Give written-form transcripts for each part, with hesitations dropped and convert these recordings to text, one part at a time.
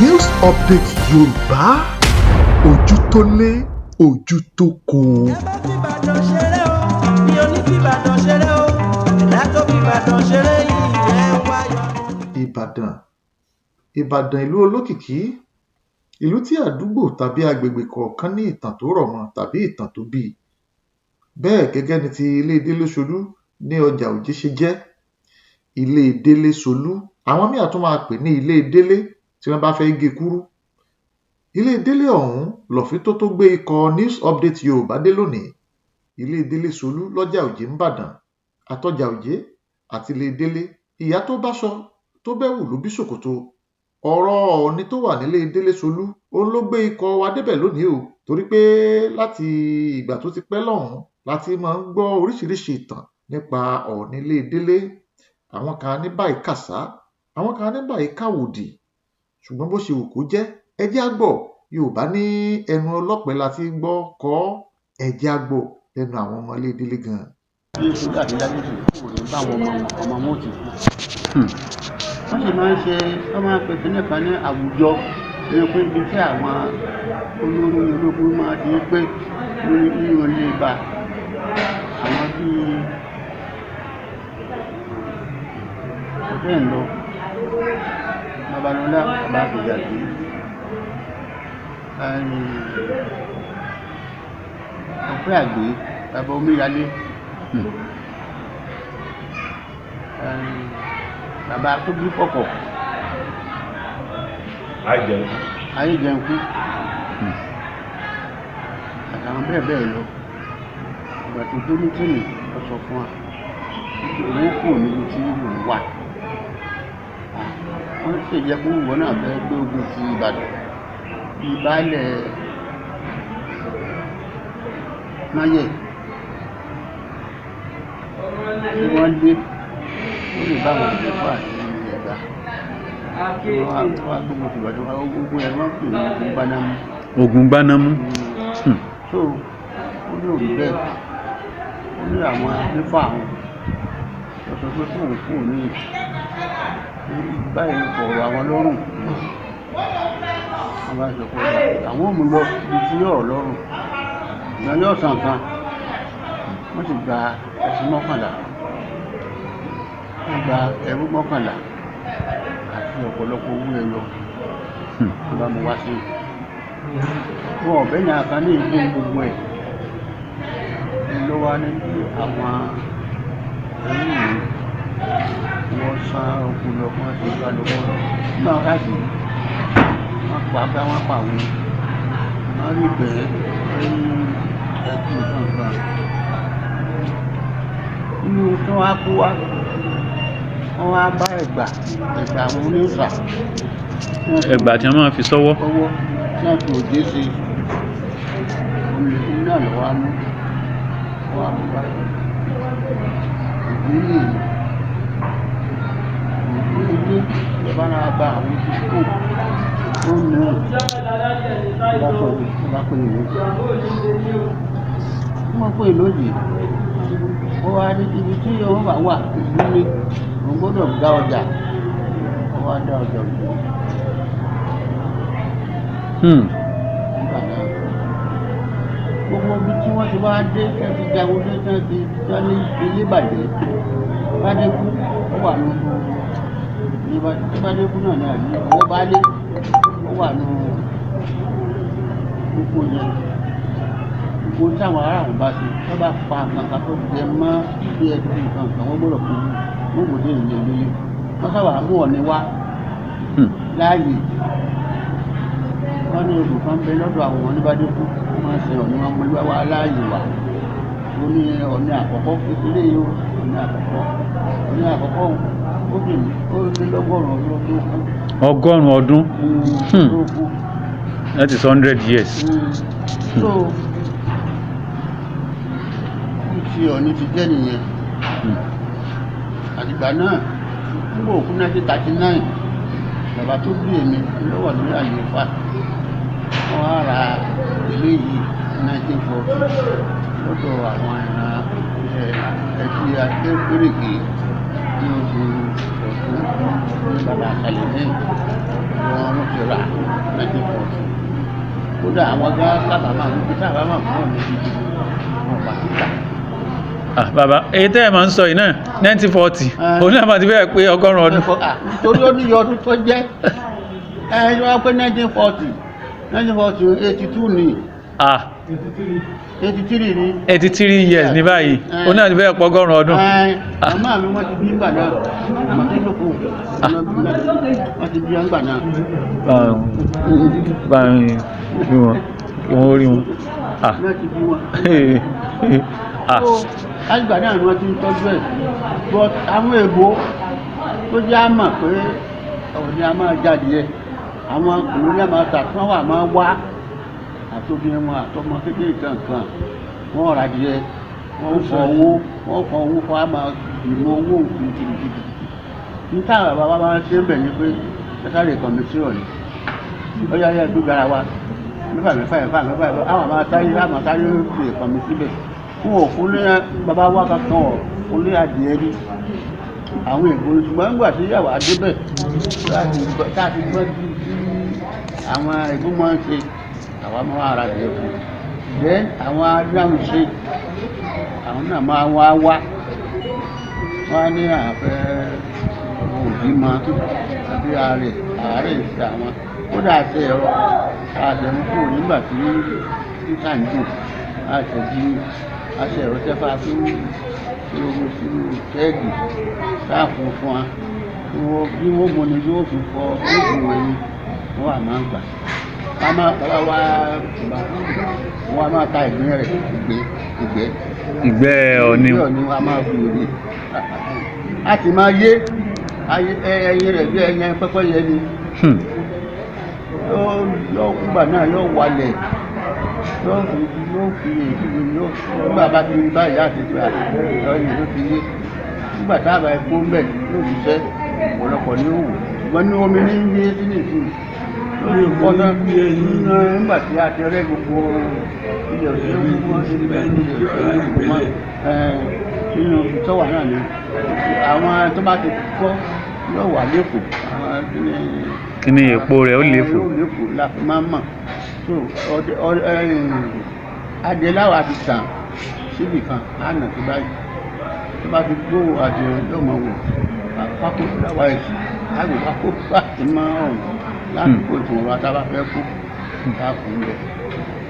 News Update Yorùbá, ojú tó lé, ojú tó kó. Ẹ má fi Ìbàdàn ṣeré o, mi ò ní fi Ìbàdàn ṣeré o. Ẹ̀dá tó fi Ìbàdàn ṣeré yìí ẹ̀ ń wáyọ̀. Ìbàdàn, Ìbàdàn, ìlú olókìkí, ìlú tí àdúgbò tàbí agbègbè kọ̀ọ̀kan ní ìtàn tó rọ̀ mọ́ tàbí ìtàn tó bí i. Bẹ́ẹ̀ gẹ́gẹ́ ni ti ilé Délé Solú ní ọjà Òjé ṣe jẹ́. Ilé Délé Solú, àwọn míì á tún máa pè ní ilé Délé tí wọ́n bá fẹ́ gé kúrú. Ilé Délé ọ̀hún lọ̀fíntó tó gbé ikọ̀ News Update Yorùbá dé lónìí. Ilé Délé Solú lọ́jà Òjé ńbàdàn, àtọjà Òjé àti ilé Délé, ìyá tó báṣọ tó bẹ́wù ló bí ṣòkòtò. Ọ̀rọ̀ Ọọ̀ni tó wà nílé Délé Solú òun ló gbé ikọ̀ wa débẹ̀ lónìí o, torí pé láti ìgbà tó ti pẹ́ lọ́hùn-ún la ti máa ń gbọ́ oríṣiríṣi ìtàn nípa Ọọ̀ni ilé Délé. Àwọn kan ní báyìí kàsá, àwọn kan ní báyìí káwòdì, ṣùgbọ́n bó ṣe wù kó jẹ́, ẹ jẹ́ á gbọ́. Yorùbá ní ẹnu ọlọ́pẹ la ti gbọ́ kọ́, ẹ jẹ́ á gbọ́ lẹ́nu àwọn ọmọ ilé Délé gan-an. Bí Solú àti Lágbèjì kò ní bá àwọn ọmọ wọn, ọmọ wọn ò ti kú. Wọ́n sì máa ń ṣe, wọ́n máa ń pe kinní kan ní àwùjọ, nínú pé ibi tí àwọn olórí ológun máa ti ń pé nínú ilé ibà. Àwọn bíi ọ̀fẹ́ ń lọ, Babalọlá, Bàbá Àgbèjàgbé, Ọ̀pẹ́ Àgbé, Bàbá Omíyalé, Bàbá Tóbi Kọ̀kọ̀, Ayéjẹunkú, àtàwọn bẹ́ẹ̀ bẹ́ẹ̀ lọ. Ìgbà tó dé mítìnì, ó sọ fún wa òun kúrò níbi tí òun wà. Wọ́n sì jẹ́ kó ìwọ náà fẹ́ gbé ogun ti Ìbàdàn bíi baálẹ̀ Máyẹ̀ tí wọ́n lé, ó lè bá àwọn Ìjẹ̀bú àti Ẹ̀gbá. Wọ́n wá gbógun ti Ìbàdàn, ogun ẹ̀ wọ́n pè ní ogun Gbanámú. Ogun Gbanámú. So ó ní òrí bẹ́ẹ̀, ó ní àwọn nífà àwọn ó sọ pé kóun kúrò ní báyìí ọ̀rọ̀ àwọn lọ́rùn. Wọ́n bá sọ pé àwọn ò mú lọ ibi tí ọ̀rọ̀ lọ́rùn ìgbà yóò sàn kan. Wọ́n sì gba ẹṣin 11, wọ́n gba ẹrú 11 àti ọ̀pọ̀lọpọ̀ owó ẹyọ. Wọ́n bá mú wá sí i, wọn ọ̀bẹ ní àkàn ní ìlú gbogbo ẹ̀ ló wá ní bí àwọn ẹrú yìí wọ́n sán oko lọ, wọ́n sì gbà lọ́wọ́ nígbà wọn káàkiri, wọ́n pa bá wọn pa àwọn, wọ́n rí bẹ́ẹ̀, wọ́n rí ẹkú nǹkan nínú tí wọ́n á kó wá. Wọ́n wá bá ẹ̀gbà, ẹ̀gbà àwọn oníṣà, Ẹ̀gbà tí wọ́n máa fi sọ́wọ́. Ọwọ́ tí wọ́n fi òjé ṣe olè náà lọ́wọ́ á mú wọ́n á mú wá. Òjé ní òjé ilé ìjọba náà bá àwọn tí kò ó nù bá sọ̀rọ̀ bá pè é lójì, wọ́n pè é lójì. Ó wá ní ibi tí òun bá wà, ìlú ní òun gbọ́dọ̀ dá ọjà. Ó wá dá ọjà òjò nígbà náà. Gbogbo ibi tí wọ́n ti wá dé, tí wọ́n ti jagun dé, tí wọ́n ti dá ní ilé ìbàjẹ́ Bádékú, ó wà nínú ilé Bádékú náà ní àbí ọwọ́ baálé, ó wà nínú gbogbo yẹn. Gbogbo táwọn ará àwọn bá ṣe, wọ́n bá pa nǹkan kan tó jẹ mọ́ bí ẹbí nǹkan kan, wọ́n gbọ́dọ̀ kú, wọ́n kò dé ilé ìlú. Wọ́n sábà mú Ọ̀ọ̀ni wá láàyè. Wọ́n ní odò kan bẹ lọ́dọ̀ àwọn oníbàdékú, wọ́n máa ń sin Ọ̀ọ̀ni, wọn mú wá láàyè wá. Ó ní Ọ̀ọ̀ni àkọ́kọ́ kékeré yìí ó, Ọ̀ọ̀ni àkọ́kọ́, Ọ̀ọ̀ni àkọ́kọ́ ó sì ó lé lọ́gọ́rùn-ún ọdún tó kú. 100 ọdún. Tó kú. That is 100 years. So bí ti Ọ̀ọ̀ni ti jẹ́ nìyẹn. Àtìgbà náà, nígbà òkú 1939, bàbá tó bí èmi ló wà lórí àlééfà. Wọ́n á ra ilé yìí 1940 lọ́dọ̀ àwọn ìran ẹbí Adégbèrègé ní oṣù Bàbá àṣàlẹ̀ ní wọn ti rà 1940. Kódà àwọn gán sábà máa ń sábà máa fún ọ̀nà gidi wọn bá ti tà. Ah, bàbá, èyí tẹ́ ẹ̀ máa ń sọ yìí náà, 1940, òun náà máa ti fẹ́ pé 100 ọdún. Torí ó níye ọdún tó jẹ́ ẹ ẹ wá pé 1940, 1940, 82 ni. Ah. 83 ni. 83 years ní báyìí, òun náà ti fẹ́ pọ̀ 100 ọdún. Màmá mi, wọ́n ti bí ńgbà náà, màmá tó jókòó, wọ́n ti bí ńgbà náà. Bá ń rí wọn, kí wọ́n rí wọn. Ah. Wọ́n ti bí wọn. Ah. Lágbà náà ni wọ́n ti ń tọ́jú ẹ̀, but àwọn èèbó tó jẹ́ àmọ̀ pé ọ̀ní a máa jáde ẹ̀, àwọn colonial master tí wọ́n wà máa wá àtòbí wọn àtọmọ kékeré kankan, wọ́n rà díẹ̀, wọ́n fọ owó, wọ́n fọ owó fọ àmà ìmọ̀ owó gidigidi. Ní táwọn bàbá máa ń ṣe ń bẹ̀ ni pé ẹ sáré kàn mí sí ọ̀nì, ó yá yá gbé gara wa mẹ́fà mẹ́fà mẹ́fà mẹ́fà, àwọn máa sáré, àwọn sáré fi kàn mí síbẹ̀. Fún òfin ní bàbá wa kankan ọ̀ fún ní adìẹ rí àwọn èèbó. Ṣùgbọ́n nígbà tí yàwó adébẹ̀ tá a ti gbọ́ sí àwọn èèbó máa ń ṣe, àwa máa ara adìẹ fún un. Then àwọn adáhùn ṣe, àwọn náà máa wá wá wá ní àfẹ́ òbí mọ àbí ààrẹ ààrẹ ìṣe àwọn. Kódà àṣẹ ẹ̀rọ àṣẹ ń kúrò nígbà tí títà ń dùn, àṣẹ bí àṣẹ ẹ̀rọ tẹ́fà fún omi sínú kẹ́ẹ̀gì táàfún fún wa bí wọ́n mọ ni yóò fi fọ oògùn wọn ni wọ́n wà máa ń gbà. Bàbá wa wọ́n á máa ta ìgbín rẹ̀, ìgbẹ́ ìgbẹ́. Ìgbẹ́ ọ̀ní. Ìgbẹ́ ọ̀ní wa máa fi òde. A sì máa yé ẹyin rẹ̀ bí ẹyin pẹ́pẹ́yẹ ni. Yóò kúgbà náà yóò wálẹ̀, yóò fi yóò fi èyí yóò nígbà bá ti rí báyìí àti ìgbà ẹyin ló ti yé. Nígbà tá a bá epo ń bẹ̀ yóò ṣiṣẹ́ ọ̀pọ̀lọpọ̀ ní òwò, ṣùgbọ́n ní omi ní yé sínú ìsìn lórí ìfọ́nà nígbà tí a ti rẹ́ gbogbo ilẹ̀ òṣèlú mọ́ ilẹ̀ òṣèlú mọ́ nínú ìtọ́wà náà ni àwọn tó bá ti kọ́ yóò wà lẹ́kọ̀ọ́. Kí ni èpo rẹ̀ ó léfò? Yóò léfò la fi máa ń mọ̀. So adìẹ láwa ti tàn síbì kan á nà tó báyìí, tó bá ti gbó adìẹ yóò máa wò pákó láwa ẹ̀sìn àgbò pákó bá ti máa ọ̀hún lásìkò ìfowópamọ́ tá a bá fẹ́ kú tá a kú lọ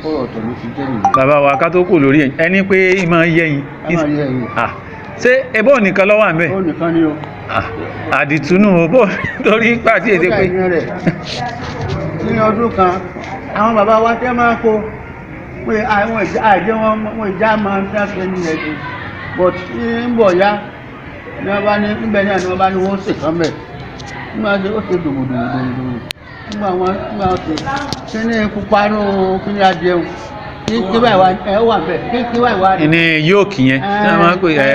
ọ̀rọ̀ ọ̀tọ̀ ló ti jẹ́ nìyẹn. Bàbá wa, ká tó kù lórí ẹ̀, ẹni pé ìmọ̀ yẹyin. A máa yẹ ẹyin. Ṣé ẹbọ nìkan ló wà ńbẹ̀? Ó nìkan ni o. Àdìtúnú o bó torí pàtí èdè pé. Ó dà ìyẹn rẹ̀ ní ọdún kan, àwọn bàbá wa tẹ́ máa kó pé àwọn àjẹ́ wọn wọn ìjà máa ń dáṣẹ́ ní ẹ̀sìn, but ń bọ̀ ya ní wọ́n bá ní níbẹ̀ náà ni wọ́n bá ní wọ́n sì kán bẹ̀ nígbà tí ó ṣe dògbòdògbòdògbò nígbà wọn nígbà wọn ṣe kíní pupa nù kíní adìẹ o kí báyìí wá ẹ wà bẹ́ẹ̀ kí báyìí wá. Ní yóò kì yẹn tí wọ́n máa ń pè ẹ.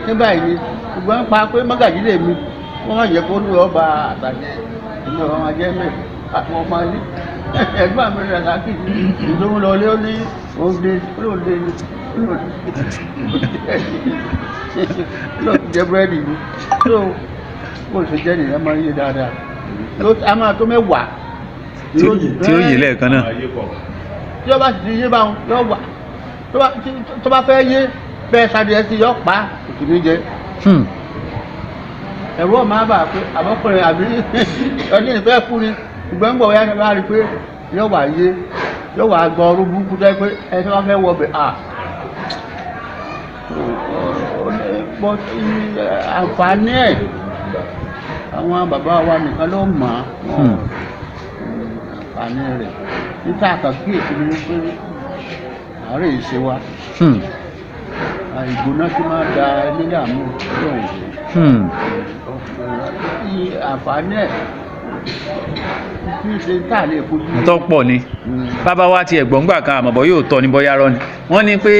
Kí báyìí ni, ṣùgbọ́n pa pé mọ́gàjí lè mi wọ́n má jẹ́ kó lù ọ́ ba àtàjẹ́ ìlú ọ̀rọ̀ máa jẹ́ mẹ́ àwọn ọmọ ilé ẹ̀gbọ́n mi rẹ̀ láti ìdóhùn lọ lé ó ní òde olóde olóde jẹ búrẹ́dì ni. Tó bó ṣe jẹ́ nìyẹn, máa ń yé dáadáa, a máa tó 10. Tí ó yé lẹ́ẹ̀kan náà. Tí ó bá sì ti yé báwọn yóò wà, tó bá fẹ́ yé bẹ́ẹ̀ sadìẹ sí yọ pa kò ní jẹ. Ẹ̀rọ máa bà pé àbọ̀kùnrin àbí ẹni ìfẹ́ kú ni, ṣùgbọ́n ń bọ̀ wáyé bá rí i pé yóò wà yé, yóò wà gbọ́ ọrú burúkú tó yẹ pé ẹni tó bá fẹ́ wọ bẹ̀ à. Àǹfààní ẹ̀, àwọn bàbá wa nìkan ló mọ̀ ọ́ àǹfààní rẹ̀. Níta àkàkíyèsí ni pé àárẹ̀ ìṣe wa, ìgbóná tí máa da ilé láàmú lóhùn ṣe àǹfààní ẹ̀ kí n ṣe tá a lè fojú. Tó pọ̀ ni bàbá wa ti ẹ̀gbọ́n gbà kan, àmọ̀bọ̀ yóò tọ́ ni bóyá rọ́ ni. Wọ́n ní pé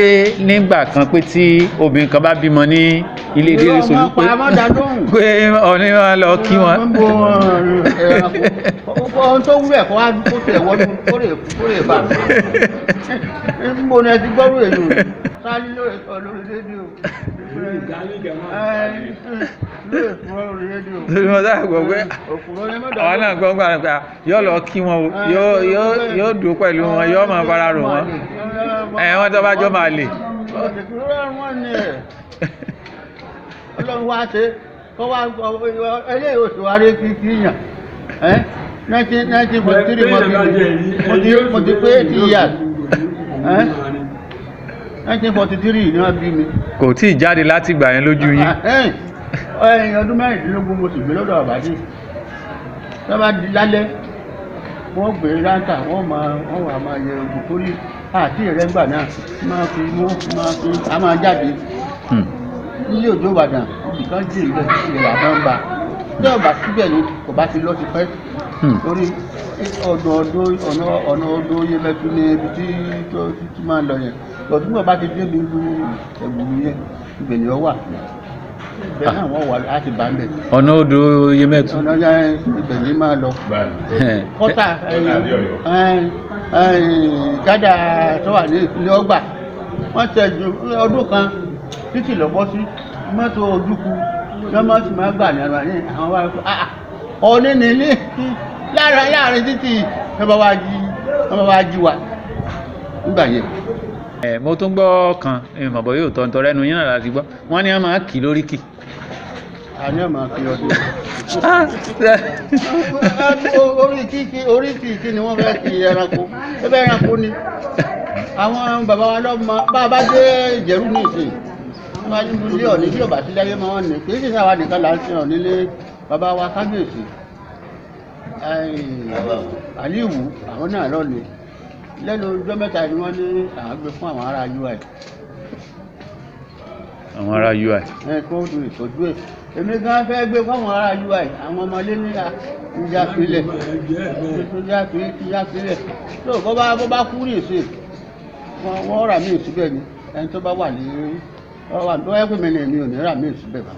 nígbà kan pé tí obìnrin kan bá bímọ ní ilé ìdílé Irọ́ Solú ọmọ pé pa, má dá lóhùn. pé ọ̀ní máa lọ kí wọn. Gbogbo Ẹranko ohun tó wúrẹ̀ kó wá kó tẹ̀ wọ́n kó lè bá ń bo ni ẹ ti gbọ́rú èyí o sáré lórí sọ lórí rédíò lórí sọ lórí rédíò. Torí mo sáà gbọ́ pé òkúrọ́ ni mọ́tò. àwọn náà gbọ́ gbà pé yóò lọ kí wọn o, yóò dúró pẹ̀lú wọn, yóò máa fara rò wọn, ẹ̀ wọ́n tó bá jọ máa lè. Òkúrọ́ wọn ni ẹ̀ ọlọ́run wá ṣe kọ́ wá eléyìí oṣù wa rí kí yàn ẹ́ 1943 mo ti pé 80 years, ẹ́ 1943 ni wọ́n bí mi. Kò tí ì jáde láti ìgbà yẹn lójú yín. Ẹ̀yìn ọdún 16 mo sì gbé lọ́dọ̀ àbájé tó bá di lálẹ́, wọ́n gbé ráńtà, wọ́n máa wọ́n wà máa yẹ ogun torí àti ìrẹ́gbà náà máa fi mú máa fi a máa jáde nílé òjò Ìbàdàn ibìkan jì ń bẹ̀ ilẹ̀ àbá ń ba tí ọba síbẹ̀ ni kò bá ti lọ ti pẹ́ torí ọ̀nà ọdún ọ̀nà ọ̀nà ọdún Yemẹtu ní ibi tí tó ti máa ń lọ yẹn lọ́dún bá ti débi ibi ẹ̀gbùrú yẹn, ibẹ̀ ni ó wà, ibẹ̀ náà wọ́n wà láti bá ń bẹ̀. Ọ̀nà odò Yemẹtu. Ọ̀nà yẹn, ibẹ̀ ni máa lọ kọ́tà gádà tó wà ní ìpínlẹ̀ ọgbà wọ́n tẹ̀ ju ọdún kan títì lọ́bọ́ sí mọ́tò ojúku lọ́mọ́ sì máa gbà ní ara ní àwọn wá pé ah ọ̀ní nílé lára láàrin títì lọ́mọ wá jí wa nígbà yẹn. Ẹ mo tún gbọ́ kan, ìmọ̀ bọ́ yóò tọ́ nítorí ẹnu yín náà láti gbọ́, wọ́n ní wọ́n máa kì í lórí kì. Àní ọmọ kí ọdún orí kíkí orí kìkí ni wọ́n fẹ́ kí ẹranko ẹbẹ́ ẹranko ni àwọn bàbá wa lọ́mọ bá a bá dé Ìjẹ̀rú ní ìsìn, wọ́n bá ní ilé ọ̀ní tí ọba sí láyé máa ń ní kì í sì sáwà nìkan là ń sin ọ̀ní lé bàbá wa kábíyèsí Àlíwù, àwọn náà lọ́ọ̀ni lẹ́nu ọjọ́ mẹ́ta ni wọ́n ní àwọn gbé fún àwọn ará UI. Àwọn ará UI. Ẹ kó o ìtọ́jú ẹ̀, èmi gan fẹ́ gbé fáwọn ará UI, àwọn ọmọlé ní ìjà filẹ̀ ìjà filẹ̀ tó bọ́ bá kú ní ìsìn, wọ́n rà mí síbẹ̀ ni ẹni tó bá wà ní wọ́n wà tó yẹ pé mi ní èmi ò ní rà mí síbẹ̀ bá.